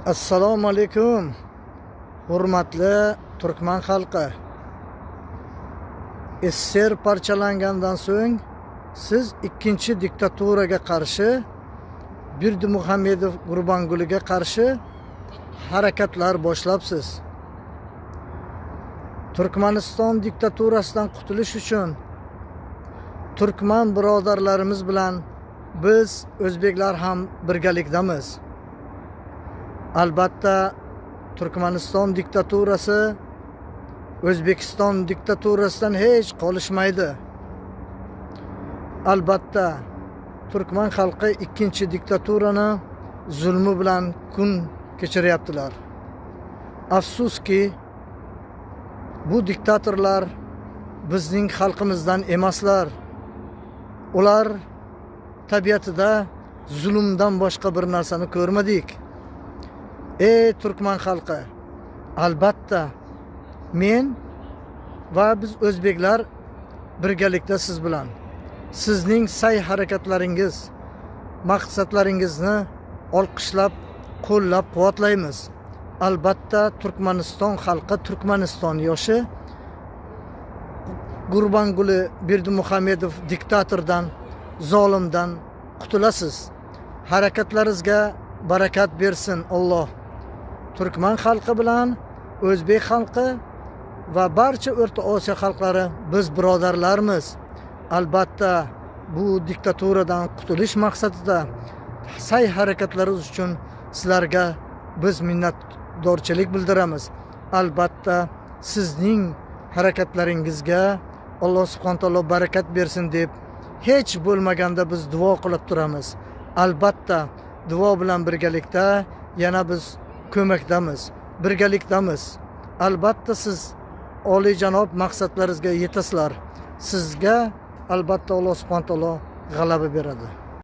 Assalomu alaykum, hurmatli turkman xalqi. SSR parchalangandan so'ng siz ikkinchi diktaturaga qarshi, Berdimuhamedov Gurbanguliga qarshi harakatlar boshlabsiz. Turkmaniston diktaturasidan qutulish uchun turkman birodarlarimiz bilan biz o'zbeklar ham birgalikdamiz. Albatta, Turkmaniston diktaturasi O'zbekiston diktaturasidan hech qolishmaydi. Albatta, turkman xalqi ikkinchi diktaturani zulmi bilan kun kechiryaptilar. Afsuski, bu diktatorlar bizning xalqimizdan emaslar. Ular tabiatida zulmdan boshqa bir narsani ko'rmadik. Ey turkman xalqi, albatta men va biz o'zbeklar birgalikda siz bilan. Sizning sa'y harakatlaringiz, maqsadlaringizni olqishlab, qo'llab quvvatlaymiz. Albatta, Turkmaniston xalqi, Turkmaniston yoshi Gurbanguli Berdimuhamedov diktatordan, zolimdan qutulasiz. Harakatlaringizga barakat bersin Alloh. Turkman xalqi bilan o'zbek xalqi va barcha O'rta Osiyo xalqlari biz birodarlarmiz. Albatta, bu diktaturadan qutulish maqsadida sa'y harakatlaringiz uchun sizlarga biz minnatdorchilik bildiramiz. Albatta, sizning harakatlaringizga Alloh subhanahu taolo barakat bersin deb hech bo'lmaganda biz duo qilib turamiz. Albatta, duo bilan birgalikda yana biz ko'makdamiz, birgalikdamiz. Albatta, siz oliyjanob maqsadlaringizga yetasizlar. Sizga albatta Alloh subhanahu taolo g'alaba beradi.